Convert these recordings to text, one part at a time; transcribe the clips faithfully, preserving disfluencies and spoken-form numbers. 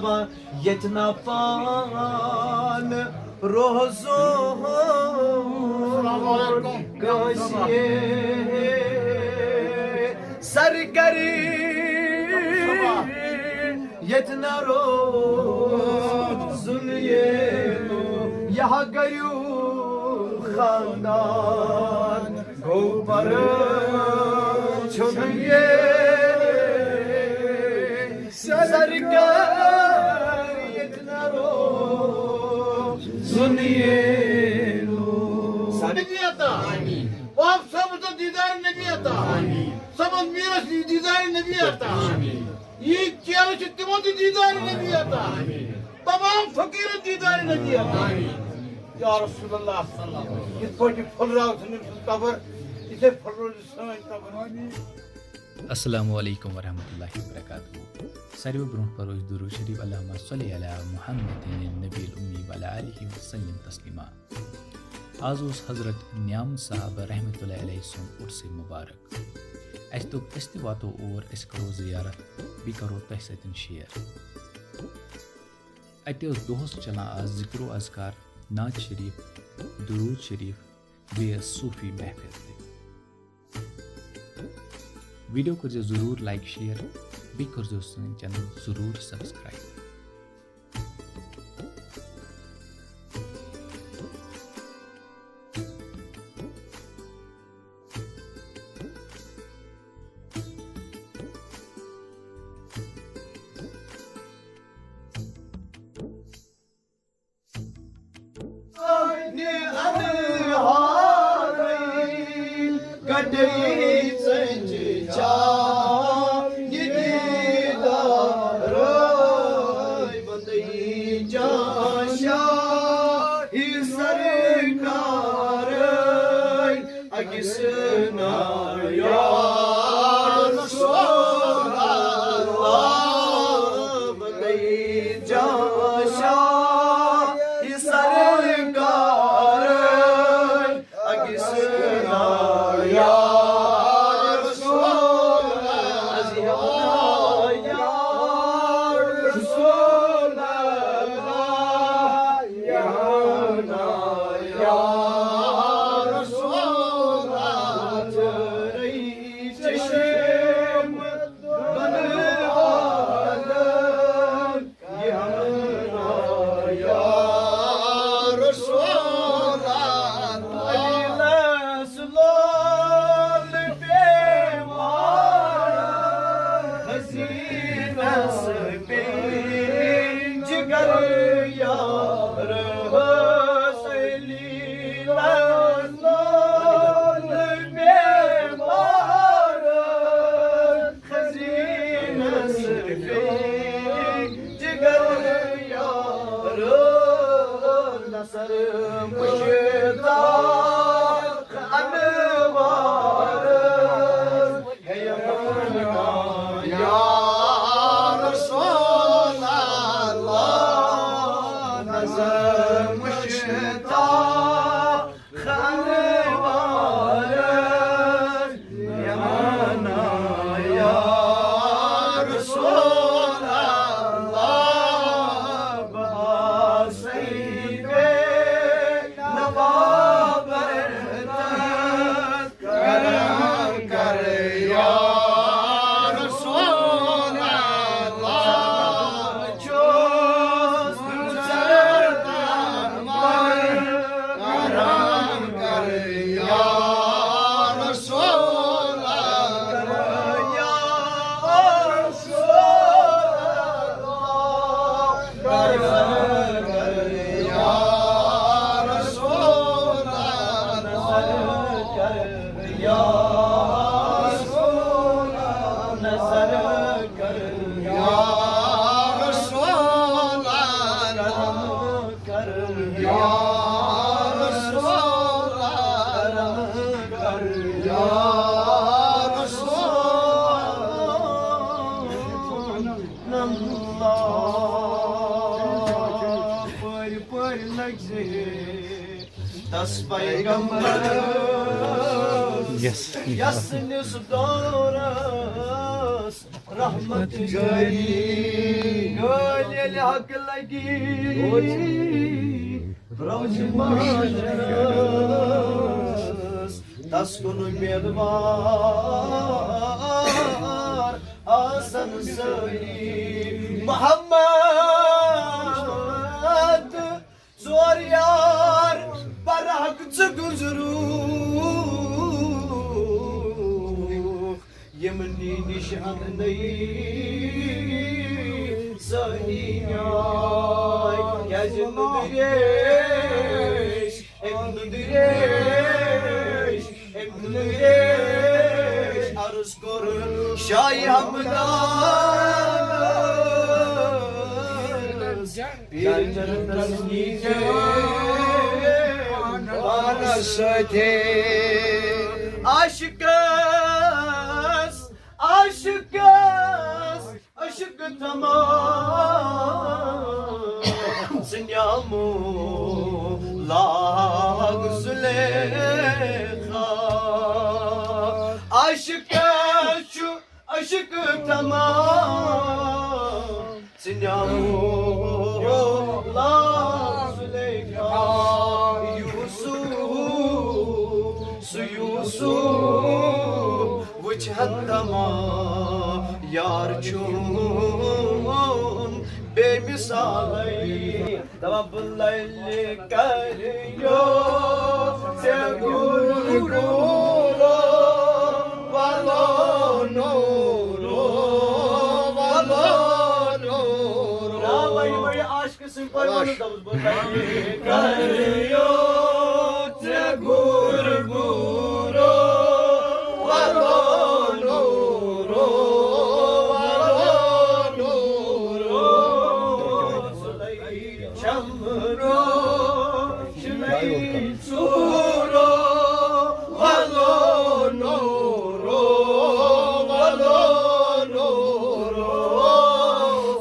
ییٚتہِ نہ پان روزو کٲنٛسہِ سرکری، ییٚتہِ نہ روزُن ییٚلہِ یہِ کٔرِو خاندان گوٚو پرٕ چھُنہٕ ییٚلہِ سرکار ییٚتہِ نہ روزُن ییٚلہِ۔ نبی عطا۔ آمین۔ آپ صاحب تو دیدار نبی عطا۔ آمین۔ سبز میرس دیدار نبی عطا۔ آمین۔ یہ چیرٕ چھِ تِمو تہِ دیدار نبی عطا۔ آمین۔ تمام فقیرن دیدار نبی عطا۔ آمین۔ یا رسول اللہ۔ یِتھ پٲٹھۍ پھٔلراو ژھٕنُن سُہ قبر، یِتھے پھٔلرٲو سٲنۍ قبر۔ السلام علیکم ورحمۃ اللہ وبرکاتہ۔ ساروی برونٛہہ پرو أسۍ درود شریف، اللہم صلی علی محمد النبی الامی وعلی آلہ وسلم تسلیما۔ آز اوس حضرت نعام صاحب رحمۃ اللہ علیہ سُنٛد عرس مبارک۔ اَسہِ دوٚپ أسۍ تہِ واتو اور، أسۍ کرو زیارت، بیٚیہِ کرو تۄہہِ سۭتۍ share۔ اَتہِ ٲس دۄہس چلان آز ذکر و اذکار، نعت شریف، درود شریف، بیٚیہِ ٲس صوفی محفل تہِ۔ ویڈیو کٔرزیو ضروٗر like، share، بیٚیہِ کٔرزیو سٲنۍ channel ضروٗر subscribe۔ گڈے ژنجہِ چا یہ دیدار بندے جان شاہ سرکار اکس نا یا رسول اللہ بندے جان شاہ سرکار اکس نا یا رسول اللہ، یا رسول اللہ، یا نا یا رسول اللہ، چرئی چشم بنوادن۔ یا رسول اللہ، لال پیمار حسینس پہ جگر یار حسینی، لال پیمار خزینس پہ جگر یار نثر مشتاق انوار۔ یا رسول اللہ، نظر مشتاق خانوار یمنا، یا رسول اللہ، باسے بے نوابر تن کرم کر یا رسول اللہ۔ چوس گزرتا من کرم کر یا رسول اللہ۔ یا رسول اللہ۔ اللہ پٲرۍ پٲرۍ لگہِ تس پیغمبر یس۔ یس نِس دورس رحمت جاری۔ گٲلۍ ییٚلہِ حق لگی روزِ محشرس، تس کُن میدوار آسن سٲری۔ محمد ژور یار برحق ژٕ گُزروکھ، یِمنٕے نِش اَننَے سٲنی نیاے۔ کیٛازِ نُدریش، أمۍ نُدریش، أمۍ نُدریش عرض کوٚر شاہِ ہمدانس۔ پیرِ جنتس نیٖزِ پانس سۭتۍ۔ عاشقس، عاشقس، عشق تمام ژٕ نیامو لاگ زلیخا۔ عاشقس چھُ عشق تمام ژٕ نیامو لاگ زلیخا۔ یوسف، سُہ یوسف وٕچھ ہن تمام یار چھُن بے مثالے۔ دپان بُلَلہِ کریو ژےٚ گُر گُرو، ولو نورو، ولو نورو۔ آ، بڑِ بڑِ عاشقہٕ سٕنٛدۍ پٲٹھۍ وَنُن، دَپُس بُلَلہِ کریو ژےٚ گُر گُرو، ولو نورو، ولو نورو۔ چمرو، شلئی ژورو، ولو نورو، ولو نورو۔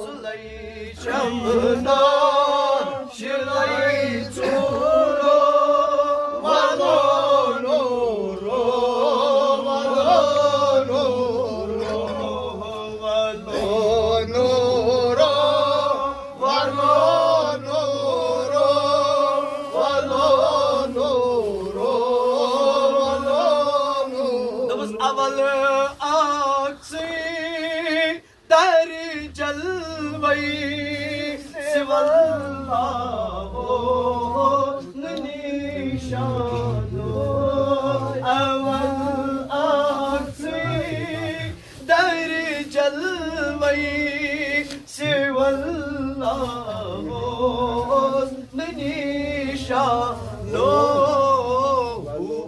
شلئی چمنا، شلئی ژورو، ولو نورو، ولو نورو۔ ولو نورو، ولو نورو، ولو نورو، ولو نورو۔ دوٚپُس، اول اکھ ژٕے در جلوے سوال نہٕ نشانو۔ اول اکھ ژٕے در جلوے سوى الله نشانو۔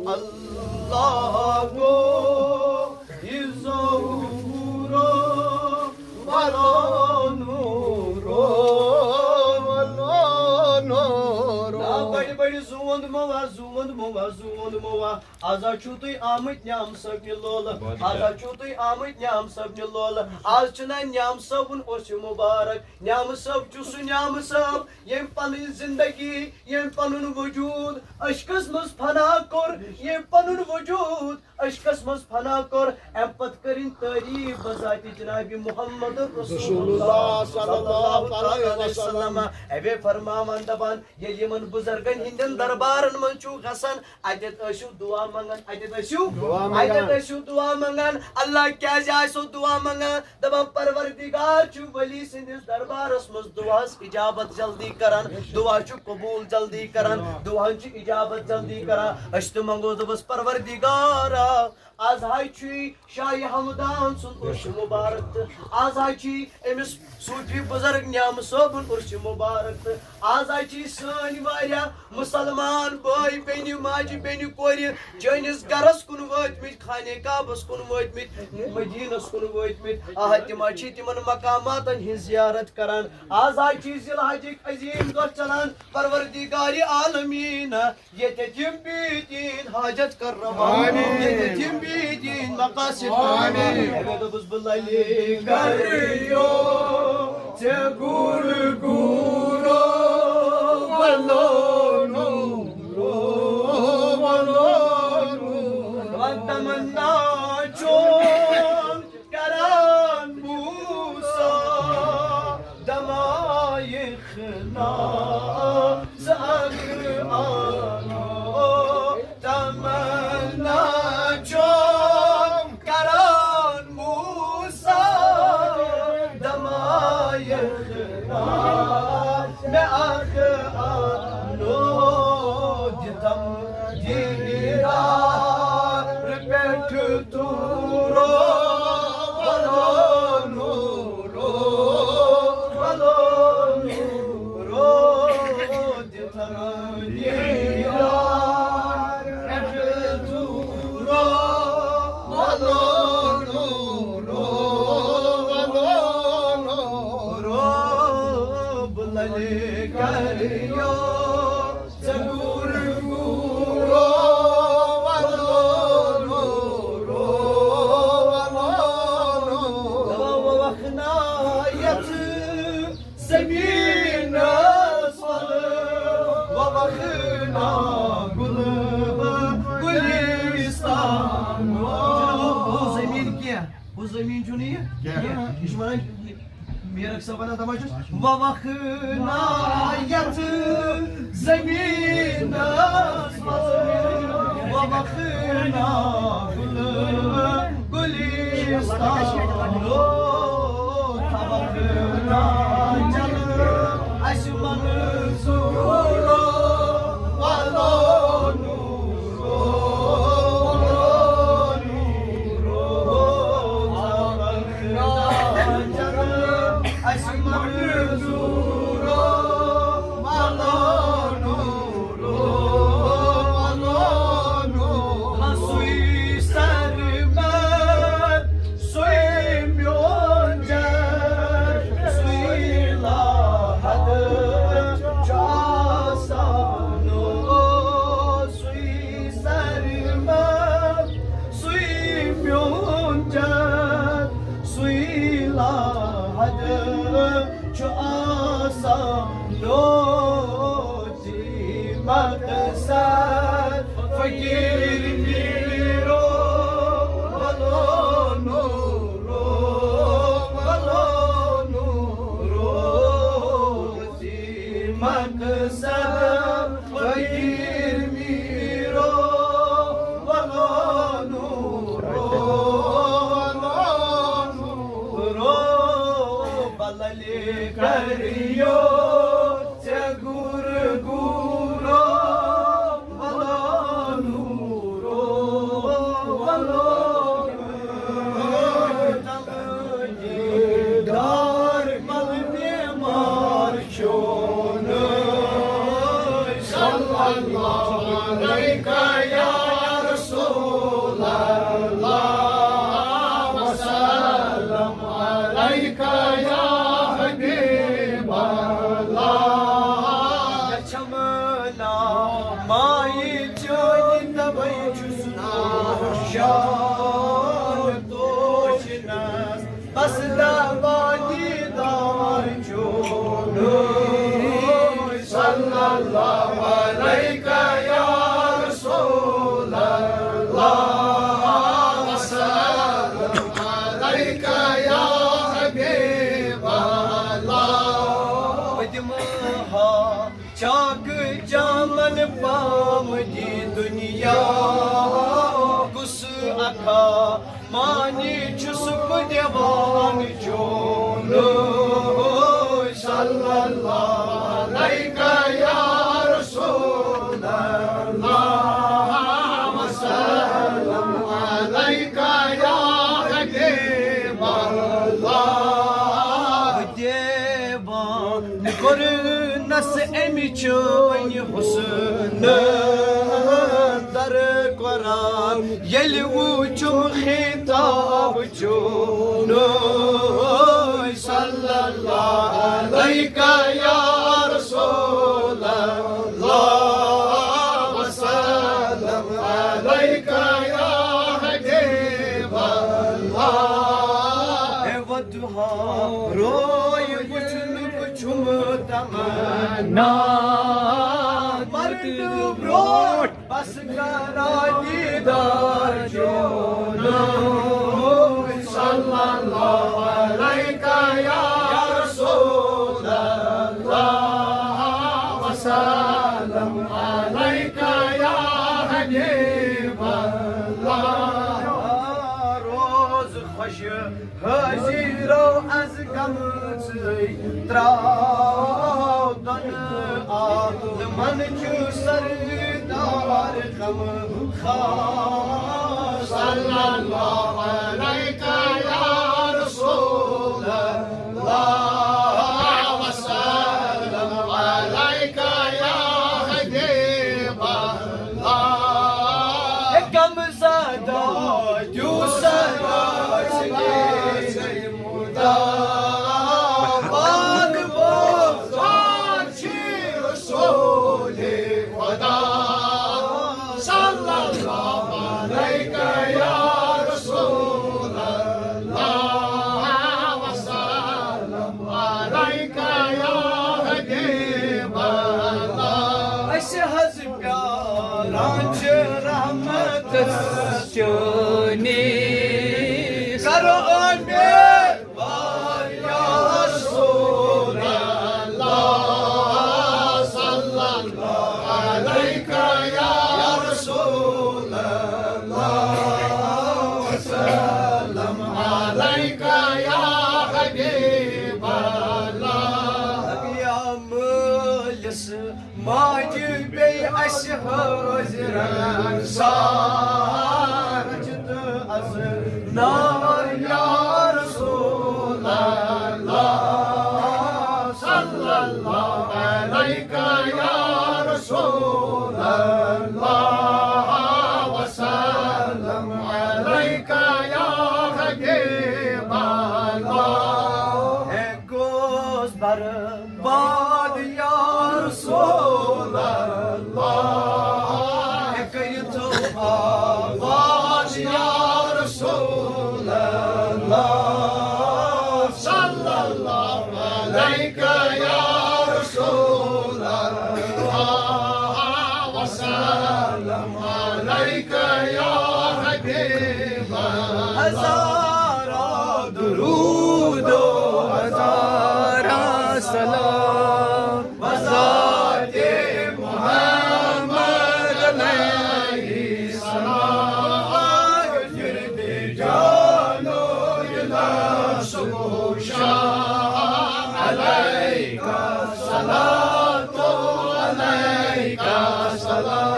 الله گو يظهورو ولا نورو ولا نورو۔ آ، بڑِ بڑِ زوٗن دِمو آ، زوٗن دِمو آ، زوٗن دِمو آ۔ آز حظ چھِو تُہۍ آمٕتۍ نعام صٲبنہِ لولہٕ۔ آز حظ چھِو تُہۍ آمٕتۍ نعام صٲبنہِ لولہٕ۔ آز چھُنہ نعام صٲبُن عرس مُبارک۔ نعام صٲب چھُ سُہ نعام صٲب، ییٚمۍ پنٕنۍ زندگی، ییٚمۍ پنُن وجوٗد عشقس منٛز فنا کوٚر، ییٚمۍ پنُن وجوٗد عشقس منٛز فنا کوٚر۔ اَمہِ پتہٕ کٔرٕنۍ تعریٖف بذاتِ جناب محمد رسول اللہ صلی اللہ علیہ وسلم۔ اَوے فرماوان دپان، ییٚلہِ یِمن بُزرگن ہٕنٛدٮ۪ن دربارن منٛز چھُو گژھان، اتٮ۪تھ ٲسِو دُعا منٛگان، اتٮ۪تھ ٲسِو، دُعا منٛگان۔ اتٮ۪تھ ٲسِو دُعا منٛگان۔ اللہ کیٛازِ آسِو دُعا منٛگان؟ دپان، پروردگار چھُ ولی سٕنٛدِس دربارس منٛز دُعاہس اجابت جلدی کران، دُعا چھُ قبوٗل جلدی کران، دُعاہن چھُ اجابت جلدی کران۔ أسۍ تہِ منٛگو، دوٚپُس، پروردگارا، آز حظ چھُے شاہِ ہمدان سُنٛد عرس مُبارک تہٕ آز حظ چھُے أمِس صوٗفی بُزرگ نعام صٲبُن عرس مُبارک تہٕ آز حظ چھِ سٲنۍ واریاہ مُسلمان بٲے بیٚنہِ، ماجہِ بیٚنہِ، کورِ چٲنِس گرس کُن وٲتمٕتۍ، خانہ کعبس کُن وٲتمٕتۍ، مدیٖنس کُن وٲتمٕتۍ۔ آ، تِم حظ چھِ تِمن مقاماتن ہٕنٛز زیارت کران۔ آز حظ چھِ ذی الحجٕکۍ عظیٖم دۄہ چلان۔ پروردگارِ عالمیٖن، ییٚتٮ۪تھ یِم بِہِتھ یِہِنٛدۍ حاجت کر روا۔ آمیٖن۔ ییٚتٮ۪تھ یِم بِہِتھ یِہِنٛدۍ مقاصد کر روا۔ آمیٖن۔ مےٚ دوٚپُس بُلَلہِ کریو ژےٚ گُر گُرو، وَلو نوٗرو، وَلو نوٗرو۔ وَتَمَنّا چون کران۔ یہِ خنا زٕ اکھ آنو تمنا چھُم کران موسیٰ دمایہِ خنا مےٚ اکھ آنو دِتم دیٖدار پٮ۪ٹھ توٗرو ولو نوٗرو ولو نوٗرو دِتم دیٖدار پٮ۪ٹھ توٗرو ولو نوٗرو ولو نوٗرو بلل کریو ژےٚ گوٗر گوٗرو ولو نوٗرو ولو نوٗرو ووکھنا یتھ زمینس منٛز ووکھنا گُلہٕ گُلستان۔ ہُہ زٔمیٖن کینٛہہ، ہُہ زٔمیٖن چھُنہٕ یہِ کینٛہہ۔ یہِ چھُ وَنان، میٖرک صٲب وَنان دَپان چھُس، وَوَکھنا یَتھ زٔمیٖنَس منٛز، وَوَکھنا گُلہٕ گُلستان۔ وَوَکھنا جَنت اَسہِ منظوٗر، وَلو نوٗرو، وَلو نوٗرو۔ سُے سرمد، سُے میون جد، سُے لاحد چھُ آسان لوٹی مقصد۔ فقیر میرو، ولو نورو، ولو نورو۔ مقصد فقیر میرو، ولو نورو، ولو نورو۔ بلل کریو ژےٚ گُر گُرو، ولو نورو، ولو نورو۔ دار مل بیمار چون۔ صلی اللہ علیک یا رسول اللہ، وسلم علیک یا حبیب اللہ۔ چھمنا مایہِ چٲنۍ توے چھُس ناشان توشنس۔ بس دعویٰ دیدار چونُے۔ صلی اللہ علیک یا رسول اللہ، وسلم علیک یا حبیب اللہ۔ بہٕ دِمہٕ ہا چاکہٕ چمن پام دی دنیا، کُس اکھا مانی چھُس بہٕ دِوان چونُے۔ صلی اللہ علیک یا رسول اللہ، وسلم علیک یا حبیب اللہ۔ دیوان کوٚرنس امہِ چٲنۍ حسن در قرآن، ییٚلہِ وُچھُم خطاب چونُے۔ صلی اللہ علیک یا رسول اللہ، وسلم علیک یا حبیب اللہ۔ اے ودُعا روے وُچھنُک چھُم تمنا، مرنہٕ برونٛٹھ بس کرا دیدار چونُے۔ صلی اللہ علیک یا رسول اللہ، زیرو از گمژٕے تراو دۄنہٕ عالمن چھُ سردار غم خار۔ صلی اللہ علیک یا رسول اللہ، وسلم علیک یا حبیب اللہ۔ غم زدہ دیو سرا چلے مدعا، پاک بازار چھ رسول خدا۔ صلی اللہ علیک یا رسول اللہ، وسلم علیک یا حبیب اللہ۔ اسہِ حظ پیاران چھِ رحمتس چٲنِس۔ کرو آمین۔ یا رسول اللہ، صلی اللہ علیک یا رسول اللہ، وسلم علیک یا حبیب اللہ۔ یا مٲلِس ماجہِ بیٚیہِ اَسہِ حٲضِرَن سارَن چھِ تہٕ اَسہِ نار یا رسول اللہ، صلی اللہ علیک یا رسول اللہ، وسلم علیک یا حبیب اللہ۔ ہے گوس بر باد یا رسول اللہ، ہے کٔرِتھ آباد یا رسول اللہ، صلی اللہ علیک یا رسول اللہ، وسلم علیک یا حبیب اللہ۔ ہزارہ درود و ہزارہ سلام بذات محمد علیہ السلام۔ گرد جان و دل صبح و شام علیک صلات و علیک سلام۔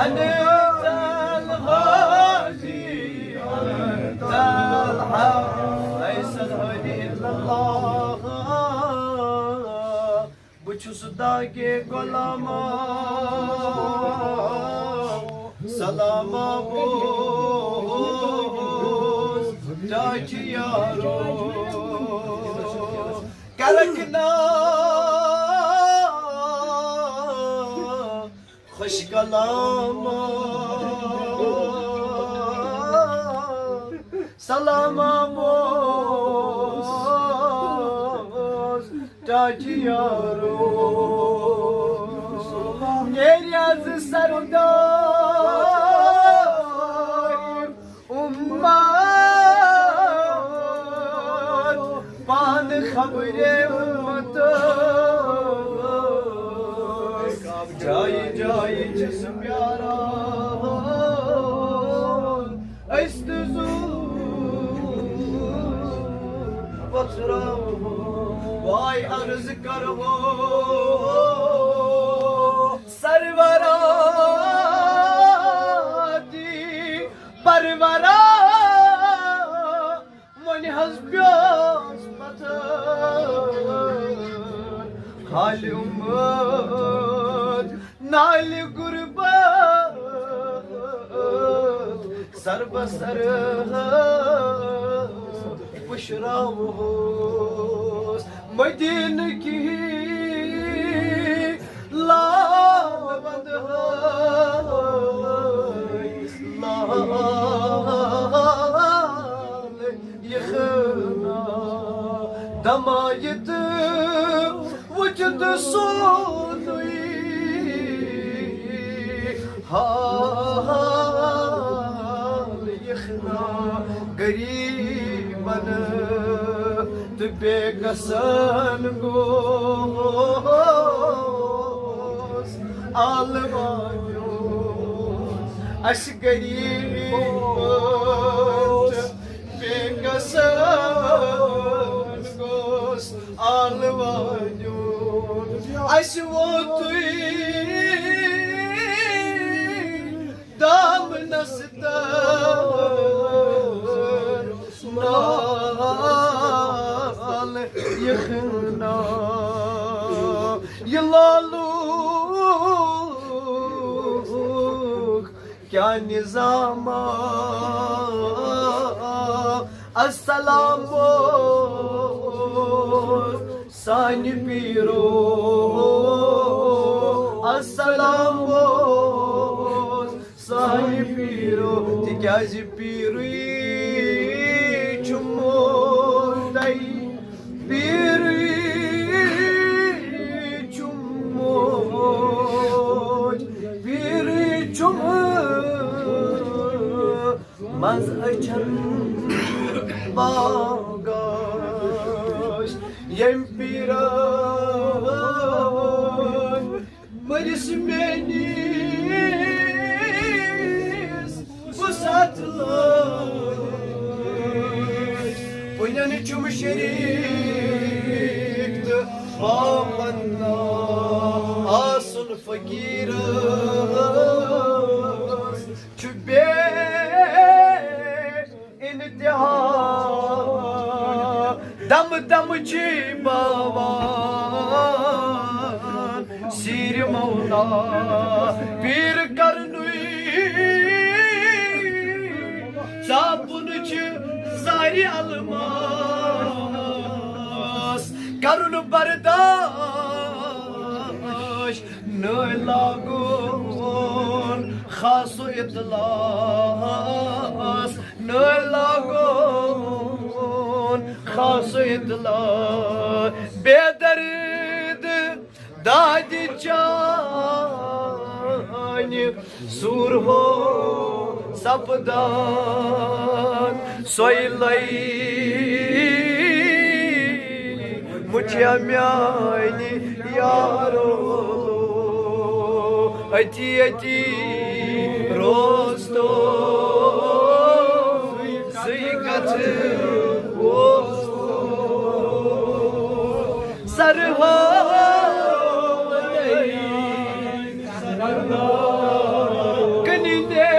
أنت الغازي، أنت الحق، ليس الهادي إلا الله۔ بہٕ چھُس داغے غلامہ، سلامہ بوز ٹاٹھۍ یارو۔ کرکنا خوش کلام سلام بوز ٹاٹھۍ یارو۔ نیرِ از سردار امت پانہٕ خبرے امت جایہِ جایہِ چھُس پیاران۔ أسۍ تہٕ زُو پتھراوو، واے عرض کرو سرورا دی پرورا۔ وۄنۍ حظ پیوس پتھر حالہِ امت نالہِ غربت سر بسر پُشراوہوس مدینہٕ کی لال بند۔ یہِ خانہ دمایت وجد سونُے حال یہِ خانہ غریبن تہٕ بے کسن گوس عالم وانیو اسہِ غریب بے کسن گوس عالم وانیو اسہِ ووتُے دامنس تل نال یہِ خانہ یہِ لالوک کیا نظام السلام سانہِ پیرو السلام سانہِ پیرو تِکیازِ پیرٕے چھُ موتَے پیرٕے چھُ موج پیرٕے چھُ منٛز أچھن باغاش ییٚمہِ پیرٕ مٔرِس میٲنِس وُسعت لٲج۔ پُنٮ۪ن چھُم شریٖک تہٕ پاپن آسُن فقیٖرس چھُ بے انتہا۔ دم دم چی باوان سیر مولا پیر کرنُے ژاپُن چھ ساری الماس کرُن برداش نہ لاگُن خاص و اطلاس نہ لاگُن خاص و اطلاس بے درد دادِ چانہِ سوٗرہو سپدان سۄے لَے مُٹھیا میانہِ یارو۔ أتی أتی روز تو سُے کتھ اوس تو سرہو کنی نے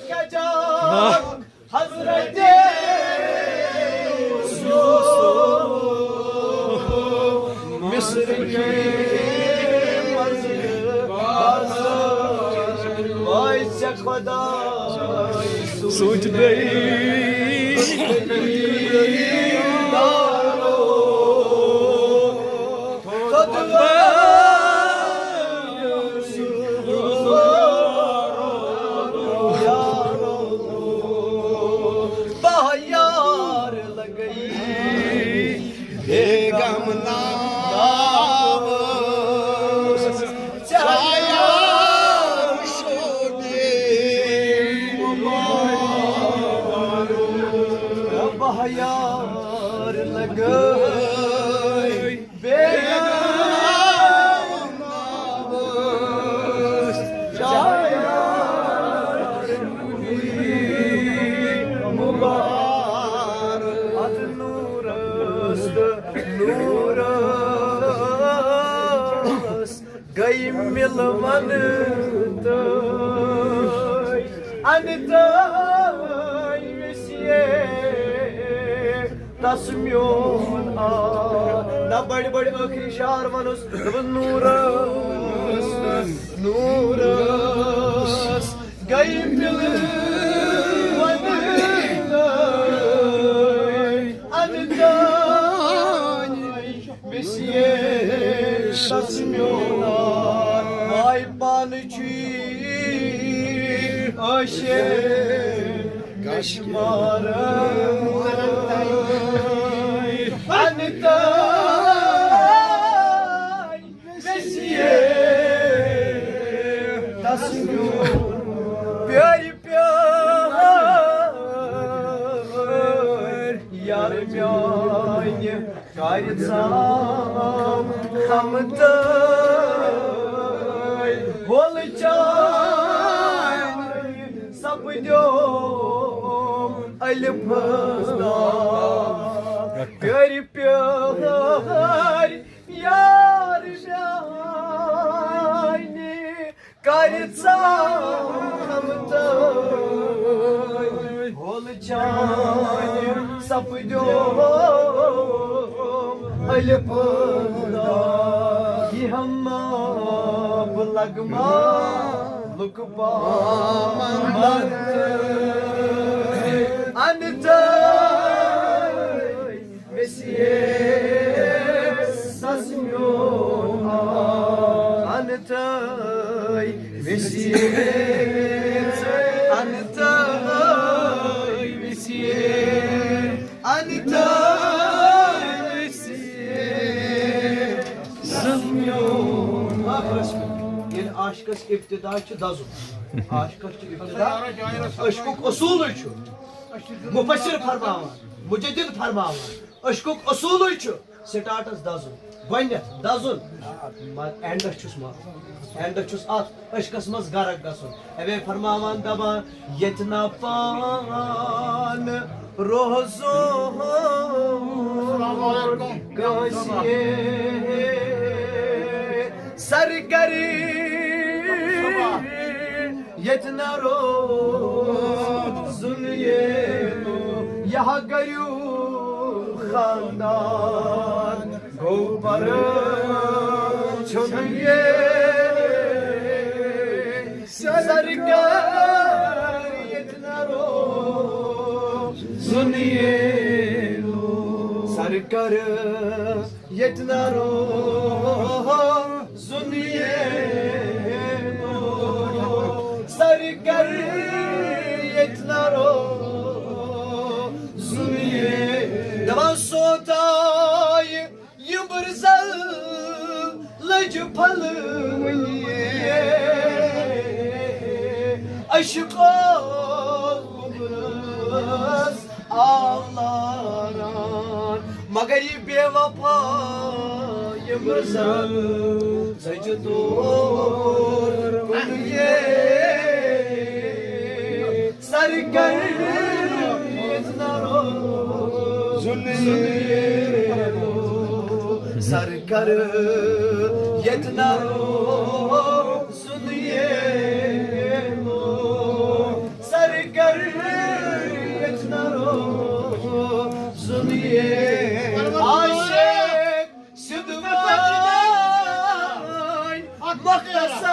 کجا حضرت یوسف مصر کی منزل بازار وای ژےٚ خداے سوچ گئی بہیار لگئی بیگم ناوس چایار شودے بہیار لگئی بیگم ناوس چایار مبارک اتھ نورس تہٕ نورس گٔے مِلوَن تہٕ اَنہِ تہٕ وِسیے تَس میون آ۔ نہ بڑِ بڑِ ٲخری شعر وَنُس، دوٚپُن نوٗرَس، نوٗرَس گٔے مِلوَن تہٕ اَنہِ تہٕ وِسیے تَس میون آ۔ واے پانہٕ چھُے کشمار انتائی ویسیے دسنو پیاری پیار یار میانہِ کر ژام خمتٲے وول چاے سپدیو الفظ پیارِ پیار یار میانہِ کر ژام خمتٲے وول چاے سپدیو الفظ یہِ ہما بہٕ لگما لُکہٕ پامن انتائی ویسیے سس میون انتائی ویسیے انتائی ویسیے انتائی ویسیے سس میون۔ ییٚلہِ عاشقس ابتدا چھُ دزُن، عاشقس چھُ ابتدا، عشقُک اصوٗلٕے چھُ مفسر فرماوان، مجدد فرماوان، عشقُک اصوٗلٕے چھُ سٹارٹس دزُن، گۄڈٕنیتھ دزُن، مگر اینڈس چھُس ما، اینڈس چھُس اتھ عشقس منٛز غرق گژھُن۔ اوے فرماوان دپان، ییٚتہِ نہ پان روزو کٲنٛسہِ سرگری ییٚتہِ نہ روزُن ییٚلہِ یہِ ہا گریُک خاندان گوٚو پرٕ چھُنہٕ ییٚلہِ سرکار ییٚتہِ نہ روزُن ییٚلہِ سرکار ییٚتہِ نہ روزُن ییٚلہِ سرکار ییٚتہِ نہ روزُن ییٚلہِ دپان سوتایہِ یہِ بُرزل لٔج پھلوٕنی عشقو گوٚبرس آو لاران، مگر یہِ بے وفا یہِ بُرزل سجہِ تور کُن یے سرکار ییٚتہِ نہ روزُن ییٚلہِ سرکار ییٚتہِ نہ روزُن ییٚلہِ سرکار ییٚتہِ نہ روزُن ییٚلہِ عاشق سیوٚد وٲے مختصر۔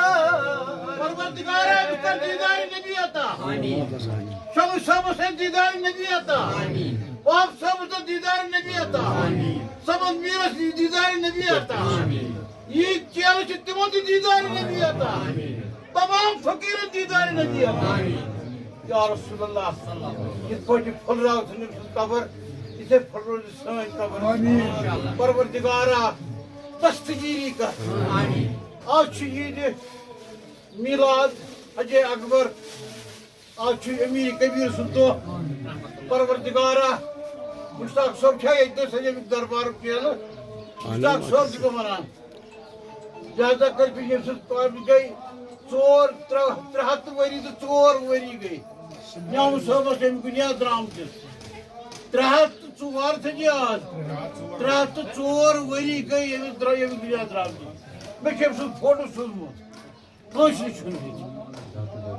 پروردگارا، أمِس کر دیدار نبی عطا۔ آمین۔ شمس صٲبس کر دیدار نبی عطا۔ آمین۔ وہاب صٲبس کر دیدار نبی عطا۔ آمین۔ صمد میرس دیدار نبی عطا۔ آمین۔ یہِ چیلنج چھِ تِمن تہِ دیدار نبی عطا۔ آمین۔ تمام فقیرن دیدار نبی عطا۔ آمین۔ یا رسول اللہ، یِتھ پٲٹھۍ پھٔلراو ژٕ أمۍ سُنٛد قبر، یِتھے پھٔلرٲو ژٕ سٲنۍ قبر۔ آمین۔ پروردگارا، دستگیری کر۔ آمین۔ آز چھُ عیٖدِ میلاد حجے اکبر، آز چھُ امیر کبیر سُنٛد دۄہ۔ پروردگارا، مشتاق صٲب چھا ییٚتہِ نَس ییٚمیُک دربارُک چیلہٕ؟ مشتاق صٲب چھُ مےٚ وَنان، لہذا کٔرۍ زِ ییٚمہِ سٕنٛز قبر گٔے ژور، ترٛےٚ، ترٛےٚ ہَتھ تہٕ ؤری تہٕ ژور ؤری گٔے نیامہٕ صٲبَس ییٚمہِ دُنیا درٛامتِس۔ ترٛےٚ ہَتھ تہٕ ژور تھٲے زِ یاد۔ ترٛےٚ ہَتھ تہٕ ژور ؤری گٔے ییٚمِس درٛا-، ییٚمہِ دُنیا درٛامتِس۔ مےٚ چھُ أمۍ سُنٛد فوٹو سوٗزمُت۔ کٲنٛسہِ نہٕ چھُنہٕ ییٚتہِ۔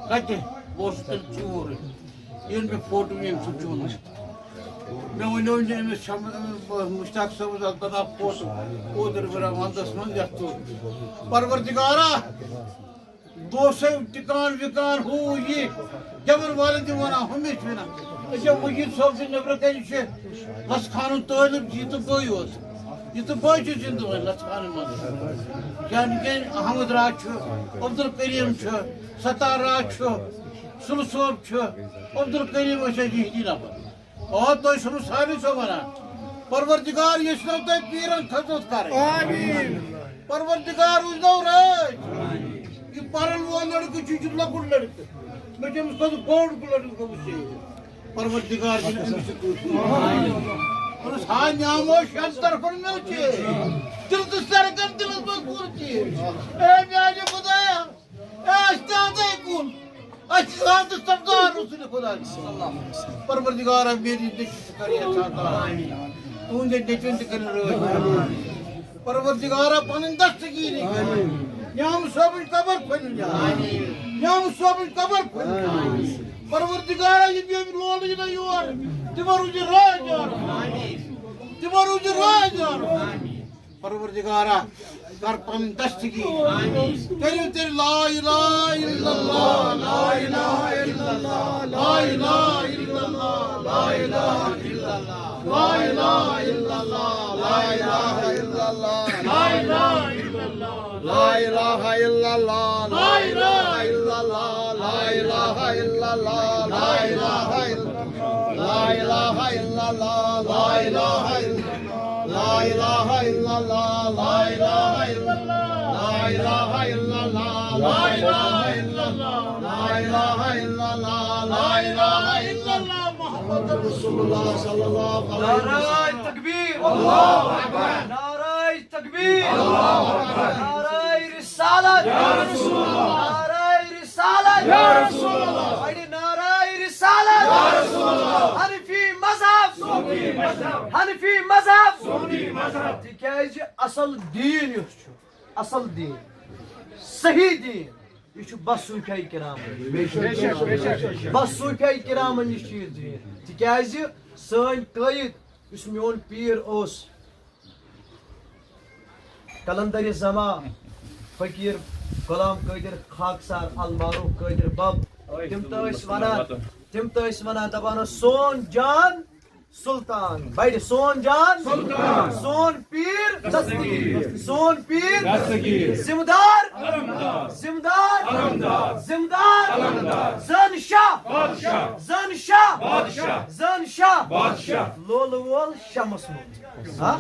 کَتہِ؟ بہٕ اوسُس تیٚلہِ ژوٗر۔ ییٚلہِ مےٚ فوٹو ییٚمہِ سۭتۍ چھُ اوٚنمُت۔ مےٚ ؤنِو زِ أمِس چھَم-، أمِس مُشتاق صٲبَس اَتھ بَناو فوٹو۔ اوترٕ بَناو وَندَس منٛز یَتھ ژوٗر۔ پروردگارا، دوسَے ٹِکان وِکان ہُہ یہِ۔ جبر والٮ۪ن تہِ وَنان، ہُمِس تہِ وَنان۔ أسۍ چھِ مُجیٖد صٲب سٕنٛدِ نیٚبرٕ کَنہِ چھِ لَژھ خانُن طٲلب، یہِ تہٕ بٕے یوت۔ یہِ تہٕ بٕے چھُ زِندٕ وۄنۍ لَژھ خانہٕ منٛز۔ یعنی کہِ احمد راج چھُ، عبدالکریم چھُ، ستار راج چھُ۔ سُلہٕ صٲب چھُ، عبدالکریم ٲسۍ اَسہِ یِہِنٛدی نفر۔ آ، تۄہہِ چھُنہٕ سارنٕے سۄ وَنان۔ پروردگار یٔژھنو تۄہہِ پیٖرن خدمت کَرٕنۍ۔ پروردگار روٗزنو رٲچھ۔ یہِ پَرَن وول لٔڑکہٕ چھُ، یہِ چھُ لۄکُٹ لٔڑکہٕ۔ مےٚ چھُ أمِس کھۄتہٕ بوٚڑ لٔڑکہٕ گوٚمُت شہیٖد۔ پروردگار دِنۍ أمِس تہِ کٲفی۔ دوٚپُس، ہا نیامو شٮ۪ن طرفن مےٚ چیٖز۔ دِل تہٕ سرکن دِلس منٛز کوٚر چیٖز۔ اے میانہِ خدایا، اے اَسہِ تہِ اَندَے کُن۔ اَسہِ چھِ زانٛہہ تہِ سردار رسول خدا۔ پروردگارا، میٲنۍ نیٚچوۍ تہِ کر یَتھ ساتہٕ۔ تُہنٛدٮ۪ن نیٚچوٮ۪ن تہِ کٔرِن رٲچھ۔ پروردگارا، پنٕنۍ دستگیری کٔرِن۔ نیام صٲبٕنۍ قبر پھٔلِن۔ نیام صٲبٕنۍ قبر پھٔلِن۔ پروردگارا، یِم یِم لولہٕ یِنہٕ یور، تِمن روٗزِ راج یار۔ تِمن روٗزِ راج یار۔ پروردگارا، کر پنٕنۍ دستگیری۔ کٔرِو تیٚلہِ لا الہ الا اللہ، لا الہ الا اللہ، لا الہ الا اللہ، لا الہ الا اللہ، لا الہ الا اللہ، لا الہ الا اللہ، لا الہ الا اللہ، لا الہ الا اللہ، لا الہ الا اللہ، لا الہ الا اللہ، لا الہ الا اللہ، لا الہ الا اللہ، لا الہ الا اللہ۔ لا الہ الا اللہ، لا الہ الا اللہ، لا الہ الا اللہ، لا الہ الا اللہ، لا الہ الا اللہ، لا الہ الا اللہ، محمد رسول اللہ صلی اللہ علیہ وسلم۔ نعرہ تکبیر، اللہ اکبر۔ نعرہ تکبیر، اللہ اکبر۔ نعرہ رسالت، یا رسول اللہ۔ نعرہ رسالت، یا رسول اللہ۔ بڑِ نعرہ رسالت، یا رسول اللہ۔ حنفی مذہب، صوفی مذہب۔ حنفی مذہب، صوفی مذہب۔ تِکیٛازِ اصل دیٖن یُس چھُ، اصل دیٖن، صحیح دیٖن، یہِ چھُ بس صوفیاے کرام۔ بس صوفیاے کرامن نِش چھُ یہِ دیٖن۔ تِکیٛازِ سٲنۍ قٲیِد یُس میون پیٖر اوس، قلندر زمان، فقیٖر غلام قٲدر خاکسار، المعروف قٲدر بب، تِم تہِ ٲسۍ ونان، تِم تہِ ٲسۍ ونان، دپان ٲسۍ، سون جان سلطان بڑِ، سون جان سلطان۔ سون پیٖر دستگیر۔ سون پیٖر دستگیر۔ ذمہٕ دار علمدار۔ ذمہٕ دار علمدار۔ ذمہٕ دار علمدار۔ زن شاہ بادشاہ۔ زن شاہ بادشاہ۔ زن شاہ بادشاہ۔ لولہٕ وول شمس وول۔ ہا؟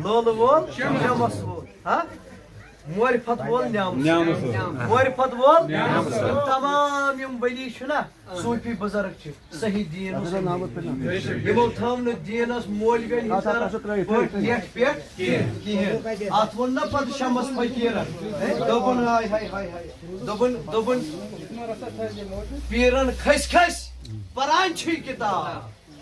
لولہٕ وول شمس وول۔ ہا؟ معرفت وول نیامہٕ سُنٛد۔ نیامہٕ سُنٛد۔ معرفت وول نیامہٕ سُنٛد۔ تمام یِم ؤلی چھِنہ، صوٗفی بُزرگ چھِ، صحیح دیٖن اوس یِمو تھاونہٕ دیٖنس مولوین ہٕنٛدۍ طرف پٲٹھۍ یتھ پٮ۪ٹھ کِہیٖنۍ۔ اتھ ووٚن نہ پتہٕ شمس فقیٖرن، ہے، دوٚپُن، ہاے، ہاے، ہاے، ہاے۔ دوٚپُن، دوٚپُن، پیٖرن کھٔسۍ کھٔسۍ پران چھُے کِتاب۔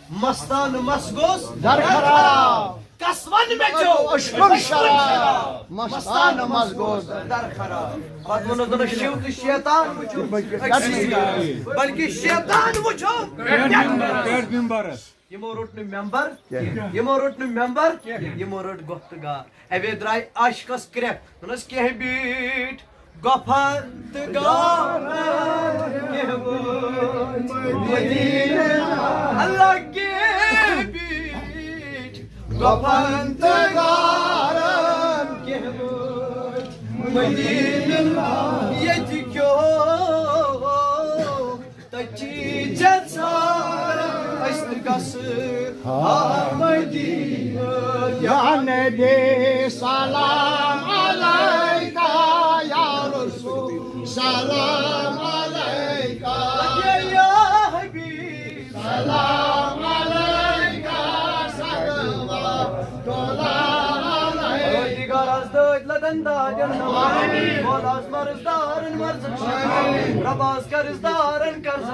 مستانہٕ مس گوس در خراب۔ کس ون مےٚ چیو اشکُن شراب۔ مستانہٕ مس گوس در خراب۔ پتہٕ ووٚنُس، دوٚپُن، شِو تہٕ شیطان وٕچھُن أکسٕے۔ بلکہِ شیطان وٕچھُن پٮ۪ٹھ ممبرس۔ یِمو روٚٹ نہٕ ممبر کینٛہہ۔ یِمو روٚٹ نہٕ ممبر کینٛہہ۔ یِمو رٔٹ گۄپھ تہٕ گار۔ اوے درٛاے عاشقس کرٛٮ۪کھ، دوٚپنس، کینٛہہ بیٖٹھۍ گۄپھن تہٕ گارن، کینٛہہ وٲتۍ مدیٖنہٕ۔ اللہ، کینٛہہ بیٖٹھۍ گۄپھن تہٕ گارن، کینٛہہ وٲتۍ مدیٖنہٕ۔ ییٚتہِ کیو تَتہِ چی ژےٚ ژھانٛڈ، أسۍ تہِ گژھٕ ہا مدیٖنہٕ۔ یا نبی سلام علیکہ، یا رسول سلام علیکہ۔ یا حبیب سلام علیکہ، صلوات اللہ علیکہ۔ پروردگار، از دٲدۍ لگن دادٮ۪ن نوازن۔ مولا، از مرض دارن مرض۔ رب، از قرض دارن قرض۔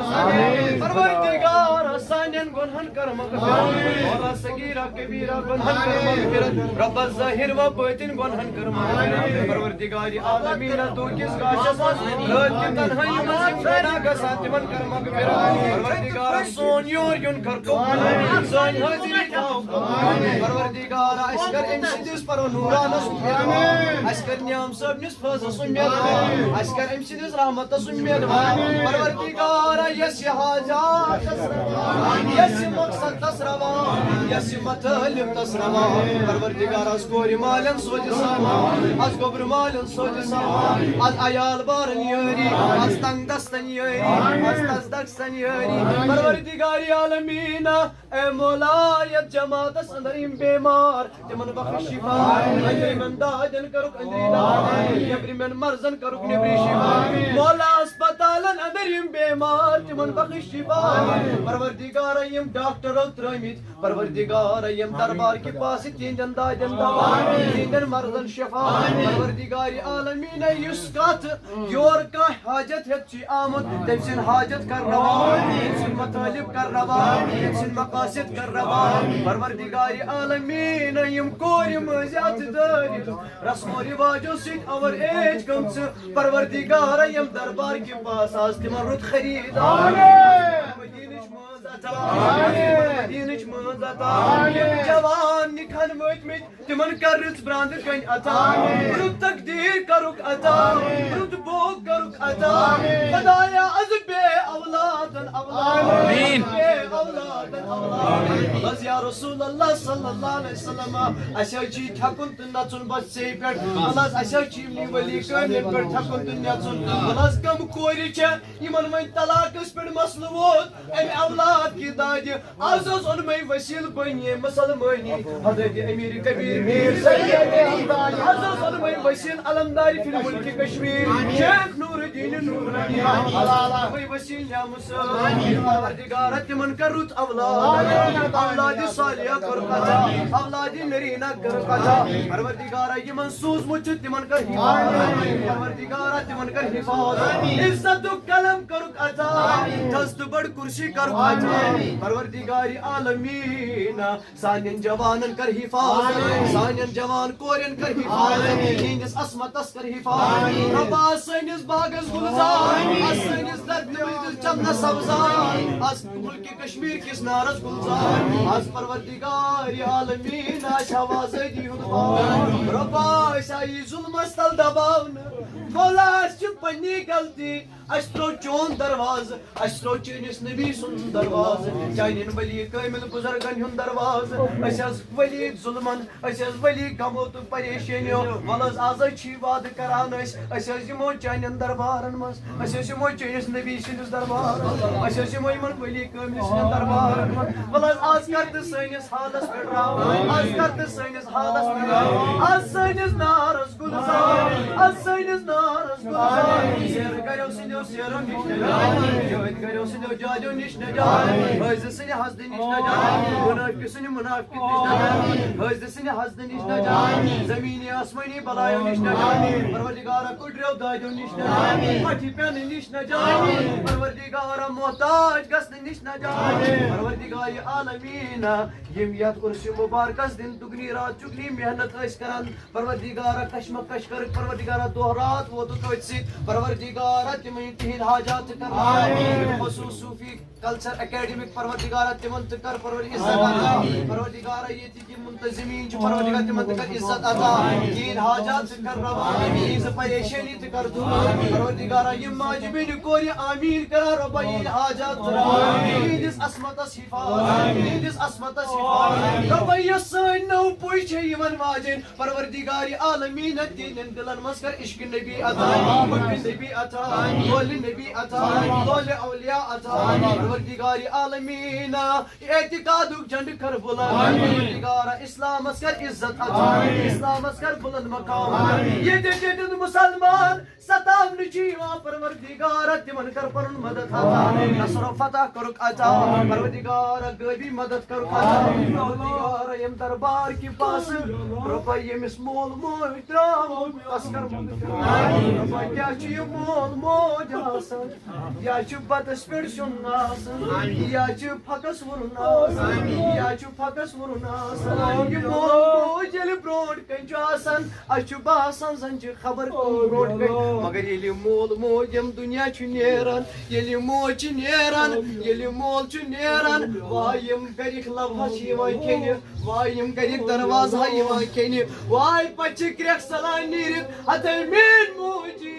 پروردگار، سانٮ۪ن گۄنہن کر مغفرت۔ مولا، صغیرہ کبیرہ گۄنہن کر مغفرت۔ رب، ظاہر و باطن گۄنہن کر مغفرت۔ پروردگار عالمین، دوٗکِس گاشس منٛز رٲتۍ کہِ تنہٲیی منٛز یِم گۄناہ گژھان، تِمن کر مغفرت۔ پروردگار، سون یور یُن کر قبول۔ سٲنۍ حٲضری تھاو قبول۔ پروردگار، اَسہِ کر أمۍ سٕنٛدِس پرو نورانس اُمید۔ اَسہِ کر نیام صٲبنِس فٲضس اُمید۔ اَسہِ کر أمۍ سٕنٛدِس رحمتس اُمید۔ پروردگارا، یۄس یہِ حاجاتس روا، یۄس یہِ مقصدس روا، یس یہِ مطالب تس روا۔ پروردگار، از کورِ مالٮ۪ن سوزِ سامان، از گوٚبرِ مالٮ۪ن سوزِ سامان، از عیال بارن یٲری، از تنگ دستن یٲری، از تس دستن یٲری۔ پروردگار عالمین، اے مولا، یتھ جماعتس اندر یِم بیمار، تِمن بخش شفا، أنٛدرِمٮ۪ن دادٮ۪ن کٔرُکھ أنٛدری دوا، نیٚبرِمٮ۪ن مرضن کٔرُکھ نیٚبری شفا۔ مولا، ہسپتالن اندر یِم بیمار، تِمن بخش شفا۔ پروردگارا، یِم ڈاکٹرو ترٲمٕتۍ، پروردگارا، یِم دربار کہِ پاسہٕ تِہنٛدٮ۪ن دادٮ۪ن دوا، تِہنٛدٮ۪ن مرضن شفا۔ پروردگار عالمین، یُس کتھ یور کانٛہہ حاجت ہیٚتھ چھُ آمُت، تٔمۍ سٕنٛدۍ حاجت کر روا، تٔمۍ سٕنٛدۍ مطالب کر روا، تٔمۍ سٕنٛدۍ مقاصد کر روا۔ پروردگار عالمین، یِم کورِ مٔنٛزۍ اَتھٕ دٲرِتھ، رسم و رواجو سۭتۍ اوور ایج گٔمژٕ، پروردگار، یِم دربار کہِ پاس آز تِمن رُت خریٖدار۔ مدیٖنٕچ مٲنٛز عطا، مدیٖنٕچ مٲنٛز عطا۔ یِم جوان نِکہن وٲتمٕتۍ، تِمن کر رٕژ براندٕ کنۍ عطا، رُت تقدیٖر کرُکھ عطا، رُت بوگ کرُکھ عطا۔ خدایا، از بے اولادن اولاد، آمیٖن۔ بے اولادن اولاد۔ بس یا رسول اللہ صلی اللہ علیہ وسلم، اسہِ حظ چھِ تھکُن تہٕ نژُن بس ژےٚ پٮ۪ٹھ۔ بس اسہِ حظ چھِ یِمنٕے ولی کٲملٮ۪ن پٮ۪ٹھ تھکُن تہٕ نژُن۔ بس کم کورِ چھےٚ یِمن وۄنۍ طلاقس پٮ۪ٹھ مسلہٕ ووت، امہِ اولاد کہِ دادِ۔ از حظ اوٚن مےٚ وسیل بنیے مسلمٲنی، حضرت امیر کبیر میر سید۔ از حظ اوٚن مےٚ وسیل علمدار فی الملک کشمیر، شیخ نور الدین نورانی۔ مےٚ وسیل نعمت صٲب۔ پروردگارا، تِمن کر رُت اولاد، اولاد صالحہ کر عطا، اولاد نرینہ کر عطا۔ پروردگارا، یِمن سوٗزمُت چھُ، تِمن کر حفاظت۔ پروردگارا، تِمن کر حفاظت۔ عزتُک قلم کر عطا، دست بڑ کرسی کر عطا۔ پروردگار عالمین، سانٮ۪ن جوانن کر حفاظت، سانٮ۪ن جوان کورٮ۪ن کر حفاظت، تِہنٛدِس عصمتس کر حفاظت۔ رۄبا، سٲنِس باغس گُلزار، سٲنِس درد مجدس چمنس سبزار، از ملک کشمیر کِس نارس گُلزار، از پروردگار عالمین آسہِ ہا آزٲدی ہُنٛد بار۔ رۄبا، أسۍ آیہِ ظُلمس تل دباونہٕ، مولا، اَسہِ چھِ پننی غلطی۔ اَسہِ ترٛوو چون دروازٕ، اَسہِ ترٛوو چٲنِس نبی سُنٛد دروازٕ، چانٮ۪ن ولی کٲمِل بُزرگن ہُنٛد دروازٕ۔ أسۍ حظ ؤلۍ ظُلمن، أسۍ حظ ؤلۍ غمو تہٕ پریشٲنیو۔ وَلہٕ حظ، آز حظ چھِ وعدٕ کران أسۍ، أسۍ حظ یِمو چانٮ۪ن دربارن منٛز، أسۍ حظ یِمو چٲنِس نبی سٕنٛدِس دربارس منٛز، أسۍ حظ یِمو یِمن ولی کٲمِل سٕنٛدٮ۪ن دربارن منٛز۔ وَلہٕ حظ، آز کر تہٕ سٲنِس حالس پٮ۪ٹھ رحم، آز کر تہٕ سٲنِس حالس پٮ۪ٹھ رحم، آز سٲنِس نارس گُلزار، آز سٲنِس نارس گُلزار۔ سیر گریو سٕنٛدیو سیرو نِش نجات، جٲدۍ گریو سٕنٛدیو جادیو نِش نجات، حٲضِر سٕنٛدِ حسدٕ نِش نجات، منافقہٕ سٕنٛدِ منافقہٕ نِش نجات، حٲضِر سٕنٛدِ حسدٕ نِش نجات، زمینی آسمٲنی بلایو نِش نجات، پروردگارا، کُٹریو دادیو نِش نجات، پتھِ پٮ۪نہٕ نِش نجات، پروردگارا، محتاج گژھنہٕ نِش نجات۔ پروردگار عالمین، یِم یتھ عرس مبارکس دِن دُگنی رات چُگنی محنت ٲسۍ کران، پروردگارا، کشمکش کٔرٕکھ، پروردگارا، دۄہ رات ووتُکھ أتھۍ سۭتۍ، پروردگارا، تِمن تِہنٛدۍ حاجات تہِ کر۔ خصوص صوفی کلچر اکیڈمک، پروردگارا، تِمن تہِ کر پروردگار عزت عطا۔ پروردگارا، ییٚتہِ یِم منتظمین چھِ، پروردگار، تِمن تہِ کر عزت عطا، تِہنٛدۍ حاجات تہِ کر روا، تِہنٛز پریشٲنی تہِ کر دوٗر۔ پروردگارا، یِم ماجہِ بیٚنہِ کورِ آمیٖن کران، رۄبا، یِہنٛدۍ حاجات تہِ روا، تِہنٛدِس عصمتس حفاظت، تِہنٛدِس عصمتس حفاظت۔ رۄبا، یۄس سٲنۍ نٔو پُے چھےٚ یِمن ماجٮ۪ن، پروردگار عالمین، تِہنٛدٮ۪ن دِلن منٛز کر عشق نبی عطا، حب نبی عطا، قول نبی عطا، قول اولیاء عطا۔ پروردگار عالمین، اعتقادُک جھنڈٕ کر بُلند۔ پروردگار، اسلامس کر عزت عطا، اسلامس کر بُلند مقام۔ ییٚتٮ۪ن ییٚتٮ۪ن مسلمان ستاونہٕ چھِ یِوان، پروردگار، تِمن کر پنُن مدد عطا، نصر و فتح کٔرُکھ عطا۔ پروردگار، غٲبی مدد کٔرُکھ عطا۔ پروردگار، ییٚمہِ دربار کہِ پاسہٕ، رۄبا، ییٚمِس مول موج درٛاو، تس کر مدد۔ رۄبا، کیٛاہ چھُ یہِ مول موج آسان؟ یا چھُ بتس پٮ۪ٹھ سیُن آسان، یا چھُ پھکس وُرُن آسان، یا چھُ پھکس وُرُن آسان۔ یہِ مول موج ییٚلہِ برٛونٛٹھ کنہِ چھُ آسان، اسہِ چھُ باسان زن چھِ خبر کم برونٛٹھ کنہِ، مگر ییٚلہِ مول موج ییٚمہِ دُنیا چھُ نیران، ییٚلہِ موج چھِ نیران، ییٚلہِ مول چھُ نیران، واے یِم گرِکۍ لبہٕ حظ چھِ یِوان کھیٚنہِ، واے یِم گرِکۍ دروازٕ ہا یِوان کھیٚنہِ، واے پتہٕ چھِ کرٛٮ۪کھ ژلان نیٖرِتھ، ہتے میٲنۍ موجی۔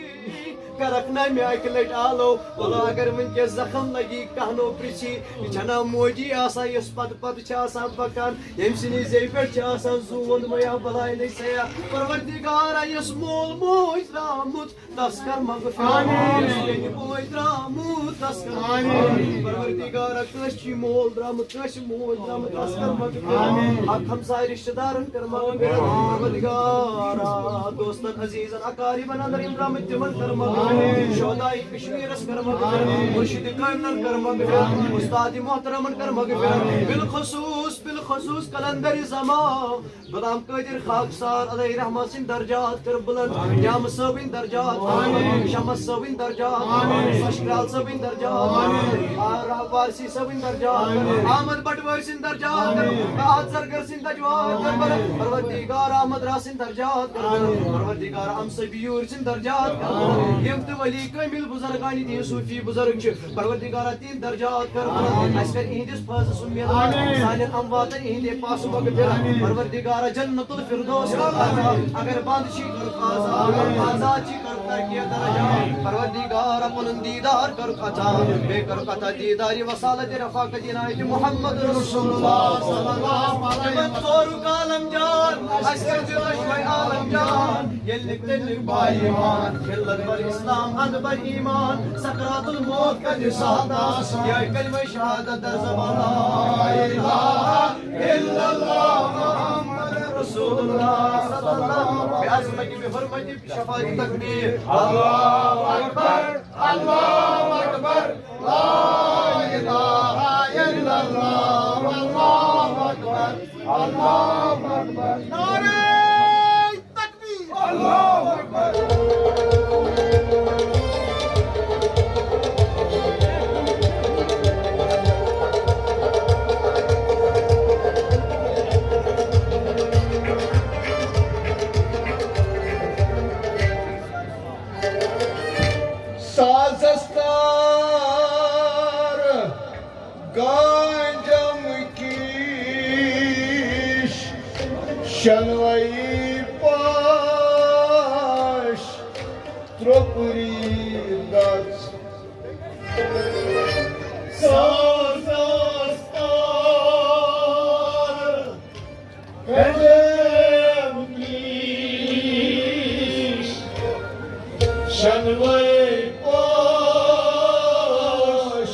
کرکھ نہ مےٚ اکہِ لٹہِ آلو۔ وَلہٕ اگر وٕنکیٚس زخم لگی، کانٛہہ نو پرژھی، یہِ چھنا موجی آسان یۄس پتہٕ پتہٕ چھِ آسان پکان، ییٚمہِ سٕنٛدِ زیٚوِ پٮ۪ٹھ چھِ آسان زوٗن میہ بلاے نٔے سیاہ۔ پروردگارا، یُس مول موج درٛامُت، تس کر مغفرت۔ آمین۔ یُس بیٚنہِ بوے درٛامُت، تس کر آمین۔ پروردگارا، کٲنٛسہِ چھُ مول درٛامُت، کٲنٛسہِ چھُ موج درٛامُت، تس کر مغفرت۔ آمین۔ حق ہمساے رشتہٕ دارن کر مغفرت۔ آمین۔ پروردگارا، دوستن عزیزن اقاربن اندر یِم درٛامٕتۍ تِمن کر مغفرت۔ آمین۔ شہدائے کشمیرس کر مغفرت۔ آمین۔ مرشد کاملن کر مغفرت۔ آمین۔ استاد محترمن کر مغفرت۔ آمین۔ بالخصوص، بالخصوص قلندر زمان غلام قادر خاکسار علیہ رحمہ سٕنٛدۍ درجات کر بلند، نیامہٕ صٲبٕنۍ درجات کر بلند، شمس صٲبٕنۍ درجات کر بلند، سۄچھ کرٛال صٲبٕنۍ درجات کر بلند، آ، راہ وارثی صٲبٕنۍ درجات کر بلند، احمد بٹوٲرۍ سٕنٛدۍ درجات کر بلند، احد زرگر سٕنٛدۍ درجات کر بلند، پروردگار احمد راہ سٕنٛدۍ درجات کر بلند، پروردگار امسہٕ بیوٗر سٕنٛدۍ درجات کر بلند۔ یِم تہِ ولی کٲمِل بُزرگانِ دیٖن صوٗفی بُزرگ چھِ، پروردگارا تِہِنٛدۍ درجات کر بلند۔ اَسہِ کر اِہِنٛدِس فٲضس سُنٛد مِلان۔ سانٮ۪ن امواتن اِہِنٛدے پاسہٕ مغفرت۔ پروردگارا جنت الفردوس کر عطا۔ اگر بند چھی کر آزاد، آزاد چھی کر ترقی درجات۔ پروردگارا پنُن دیٖدار کر عطا۔ بیٚیہِ کر عطا دیٖدار وصالت رفاقت عنایت محمد رسول اللہ صلی اللہ علیہ وسلم۔ تِمن ژورُک عالم جان، اَسہِ کر دِلس شوے عالم جان۔ ییٚلہِ نہٕ تیٚلہِ با ایمان، ملت بر اسلام، اند بر ایمان، سکرات الموت کر ساتھ آسان۔ یا کلمہ شہادت در زبان، لا الہ الا اللہ محمد رسول اللہ صلی اللہ علیہ وسلم۔ بعظمت، بحرمت، شفاعت تکبیر۔ اللہ اکبر، اللہ اکبر، لا الہ الا اللہ، اللہ اکبر، اللہ اکبر۔ نعرہ تکبیر۔ اللہ اکبر۔ سازس تار گانجم کیش، شنوئی پاش، ترپری دس۔ ساز استار گانجم کیش، شنوئی پاش،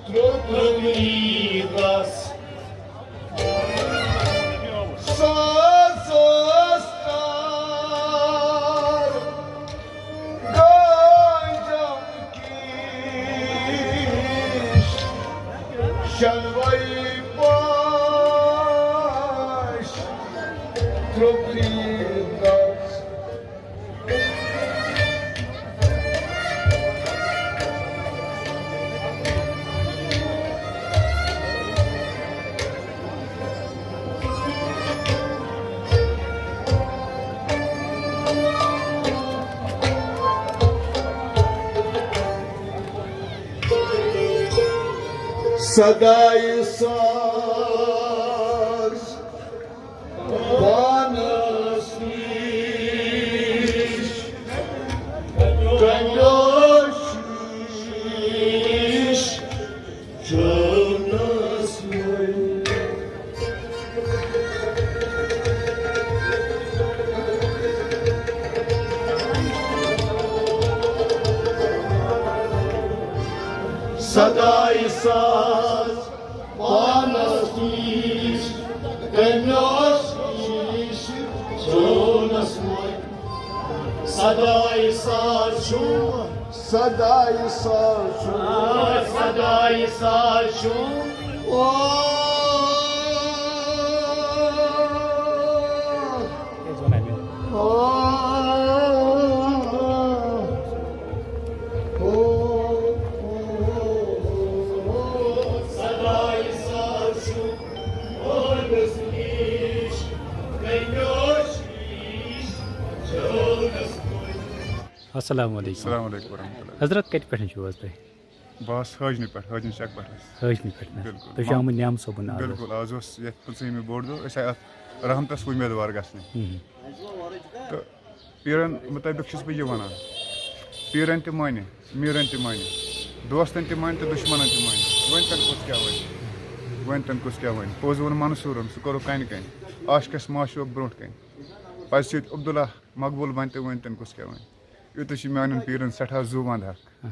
ترپری دس۔ ساز استار گانجم کیش، شنوئی پاش، ترپری دس۔ صداے ساز پانس نِش، کنڈوش نِش۔ صداے ساز پانس نِش، تٔمۍ اوس نِش چونس منٛز۔ صداے ساز چھُ، صداے ساز چھُ، صداے ساز چھُ۔ او، او، او۔ السلام علیکم۔ السلام علیکم ورحمۃ اللہ۔ حضرت، کتہِ پٮ۪ٹھ چھِو حظ تُہۍ؟ بہٕ آس حٲجنہِ پٮ۪ٹھ، حٲجنہِ چک پٮ۪ٹھ حظ۔ حٲجنہِ پٮ۪ٹھ نہ؟ بِلکُل۔ تُہۍ چھِو آمٕتۍ نیام صٲبُن آز؟ بِلکُل، آز اوس یَتھ پٕنٛژٕہمہِ بوٚڑ دۄہ، أسۍ آے اَتھ رحمتَس وُمید وار گژھنہِ۔ ہُم۔ تہٕ پیٖرَن مُطٲبِق چھُس بہٕ یہِ وَنان، پیٖرن تہِ مٲنہِ، میٖرن تہِ مٲنہِ، دوستن تہِ مٲنہِ تہٕ دُشمنن تہِ مٲنہِ۔ وۄنۍ تن کُس کیٛاہ وَنہِ؟ وۄنۍ تن کُس کیٛاہ وَنہِ؟ پوٚز ووٚن منصوٗرن، سُہ کوٚرُکھ کنہِ کنہِ۔ عاشقس معشوق برونٛٹھ کنہِ۔ پزِ سۭتۍ عبداللہ مقبوٗل بنہِ تہٕ وۄنۍ تن کُس کیٛاہ وَنہِ؟ یُتُے چھُ میانٮ۪ن پیٖرن سٮ۪ٹھاہ زُو ونٛدٕ حق۔